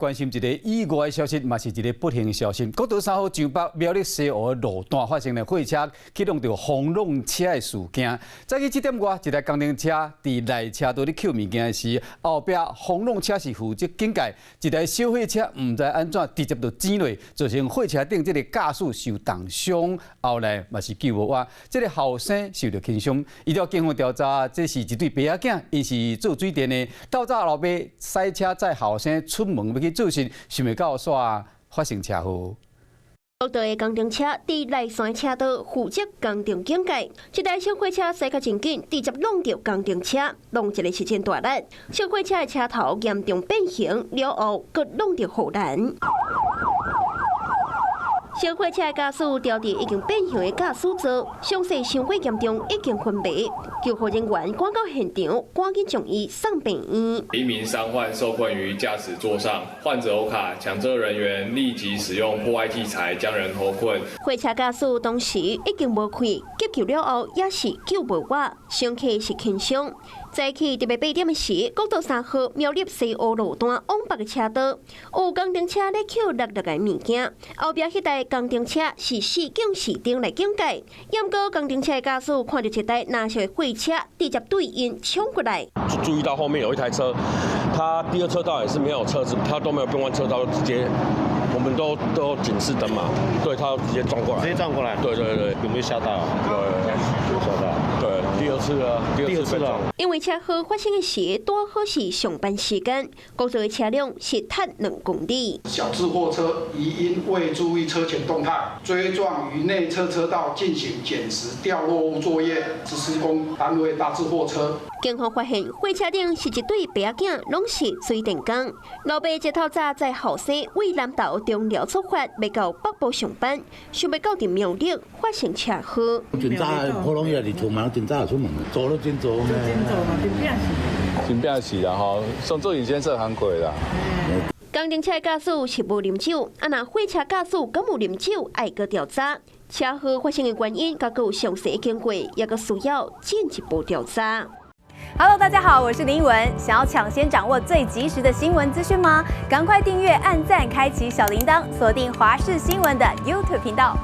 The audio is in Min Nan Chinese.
關心一個意外消息，嘛是一個不幸消息。國道三號上北苗栗西湖的路段發生了貨車去挵著風浪車的事件。早起七點外，一台工程車佇內車道咧抾物件時，後壁風浪車是負責警戒，一台小貨車毋知按怎直接就剪落，造成貨車頂這个駕駛受重傷，後來嘛是救無活。這个後生受著輕傷。依照警方調查，這是一對爸仔囝，𪜶是做水電的，透早老爸駛車載後生出門欲去做事，想袂到煞發生車禍。國道的工程車佇內山車道負責工程警戒，這台小貨車駛較真緊，直接挵著工程車，挵一个是真大力。小貨車的車頭嚴重變形，了後閣挵著護欄。小貨車的駕駛調佇已經變形的駕駛座，傷勢傷過嚴重，已經昏迷。救護人員趕到現場，趕緊將伊送病院。一名傷患受困於駕駛座上，患者歐卡，搶救人員立即使用破壞器材將人脫困。貨車駕駛當時已經無氣，急救了後也是救無活，傷勢是輕傷。早起特別8點的時，國道三號苗栗西湖路段往北的車道，有工程車咧抾六六个物件，後壁彼台工程車是示警示燈來警戒，毋過工程車的駕駛看著一台藍色的貨車直接對𪜶衝過來。注意到後面有一台車，他第二車道也是沒有車子，他都沒有變換車道，直接我們都警示燈嘛，對他直接撞過來，直接撞過來，對對對，有沒有嚇到？對，有嚇到，對，第二次了，第二次了。因為車禍發生的時，拄好是上班時間，高速的車輛是褪2公里。小智貨車疑因未注意車前動態，追撞於內側車道進行撿拾掉落物作業之施工單位大智貨車。警方發現貨車頂是一對爸仔囝，攏是水電工。老爸這透早載後生為南投中寮出發，欲到北部上班，想袂到佇苗栗發生車禍。真早普通也佇厝嘛，真早就出門，做都真做。真做嘛，真拼死。真拼死啦吼，上做以前做工課啦。工程車駕駛是無啉酒，啊若貨車駕駛敢有啉酒，愛閣調查。車禍發生的原因，佮有詳細經過，也閣需要進一步調查。 Hello，大家好，我是林依文。想要搶先掌握最及時的新聞資訊嗎？趕快訂閱、按讚、開啟小鈴鐺，鎖定華視新聞的 YouTube 頻道。